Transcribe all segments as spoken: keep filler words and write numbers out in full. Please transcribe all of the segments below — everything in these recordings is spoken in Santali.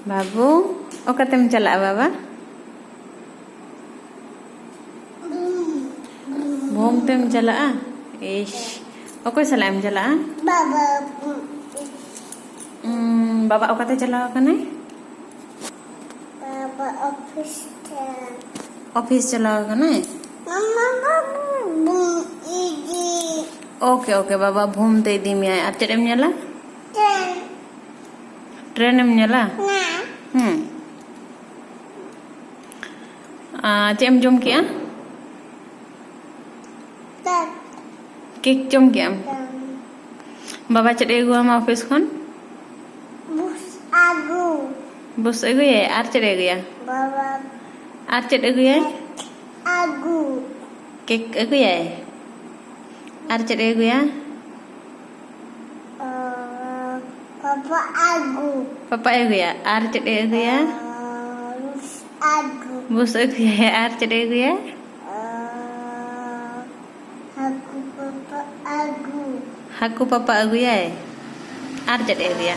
ᱵᱟᱹᱵᱩ, ᱚᱠᱟᱛᱮᱢ ᱪᱟᱞᱟᱜᱼᱟ ᱵᱟᱵᱟ? ᱵᱷᱩᱢ ᱛᱮᱢ ᱪᱟᱞᱟᱜᱼᱟ? ᱤᱥ, ᱚᱠᱚᱭ ᱥᱟᱞᱟᱜ ᱮᱢ ᱪᱟᱞᱟᱜᱼᱟ? ᱵᱟᱵᱟ᱾ ᱩᱸ, ᱵᱟᱵᱟ ᱚᱠᱟᱛᱮ ᱪᱟᱞᱟᱣ ᱟᱠᱟᱱᱟᱭ? ᱵᱟᱵᱟ ᱚᱯᱷᱤᱥ ᱛᱮ᱾ ᱚᱯᱷᱤᱥ ᱪᱟᱞᱟᱣ ᱟᱠᱟᱱᱟᱭ? ᱢᱟᱢᱟ ᱵᱟᱵᱩ ᱵᱷᱩᱢ ᱤᱫᱤ᱾ ᱳᱠᱮ, ᱳᱠᱮ, ᱵᱟᱵᱟ ᱵᱷᱩᱢ ᱛᱮ ᱤᱫᱤ ᱢᱮᱭᱟᱭ᱾ ᱟᱨ ᱪᱮᱫ ᱮᱢ ᱧᱮᱞᱟ? ᱴᱨᱮᱱ᱾ ᱴᱨᱮᱱ ᱮᱢ ᱧᱮᱞᱟ? ᱦᱮᱸ᱾ ᱦᱩᱸ᱾ ᱟᱨ ᱪᱮᱫ ᱮᱢ ᱡᱚᱢ ᱠᱮᱜᱼᱟ? ᱠᱮᱠ᱾ ᱠᱮᱠ ᱡᱚᱢ ᱠᱮᱜᱼᱟᱢ? ᱡᱚᱢ᱾ ᱵᱟᱵᱟ ᱪᱮᱫ ᱮ ᱟᱹᱜᱩᱣᱟᱢᱟ ᱚᱯᱷᱤᱥ ᱠᱷᱚᱱ? ᱵᱩᱥ ᱟᱹᱜᱩ᱾ ᱵᱩᱥ ᱟᱹᱜᱩᱭᱟᱭ? ᱟᱨ ᱪᱮᱫ ᱮ ᱟᱹᱜᱩᱭᱟ? ᱵᱟᱵᱟ᱾ ᱟᱨ ᱪᱮᱫ ᱟᱹᱜᱩᱭᱟᱭ? ᱠᱮᱠ ᱟᱹᱜᱩ᱾ ᱠᱮᱠ ᱟᱹᱜᱩᱭᱟᱭ? ᱟᱨ ᱪᱮᱫ ᱮ ᱟᱹᱜᱩᱭᱟ? ᱚ, ᱯᱟᱯᱟ ᱟᱹᱜᱩ᱾ ᱯᱟᱯᱟᱭ ᱟᱹᱜᱩᱭᱟ᱾ ᱟᱨ ᱪᱮᱫ ᱮ ᱟᱹᱜᱩᱭᱟ? ᱚ, ᱵᱩᱥ ᱟᱹᱜᱩ᱾ ᱵᱩᱥ ᱟᱹᱜᱩᱭᱟᱭ᱾ ᱟᱨ ᱪᱮᱫ ᱮ ᱟᱹᱜᱩᱭᱟ? ᱚ, ᱦᱟᱹᱠᱩ ᱯᱟᱯᱟ ᱟᱹᱜᱩ᱾ ᱦᱟᱹᱠᱩ ᱯᱟᱯᱟ ᱟᱹᱜᱩᱭᱟᱭ᱾ ᱟᱨ ᱪᱮᱫ ᱮ ᱟᱹᱜᱩᱭᱟ?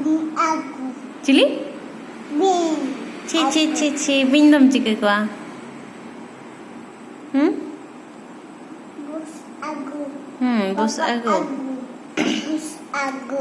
ᱵᱤᱧ ᱟᱹᱜᱩ᱾ ᱪᱤᱞᱤ? ᱵᱤᱧ᱾ ᱪᱷᱤ, ᱪᱷᱤ, ᱟᱹᱜᱩ᱾ ᱪᱷᱤ, ᱪᱷᱤ, ᱵᱤᱧ ᱫᱚᱢ ᱪᱤᱠᱟᱹ ᱠᱚᱣᱟ? ᱦᱩᱸ? ᱵᱩᱥ ᱟᱹᱜᱩ᱾ ᱦᱩᱸ, ᱵᱩᱥ ᱯᱟᱯᱟ ᱟᱹᱜᱩ᱾ ᱟᱹᱜᱩ᱾ ᱵᱩᱥ ᱟᱹᱜᱩ᱾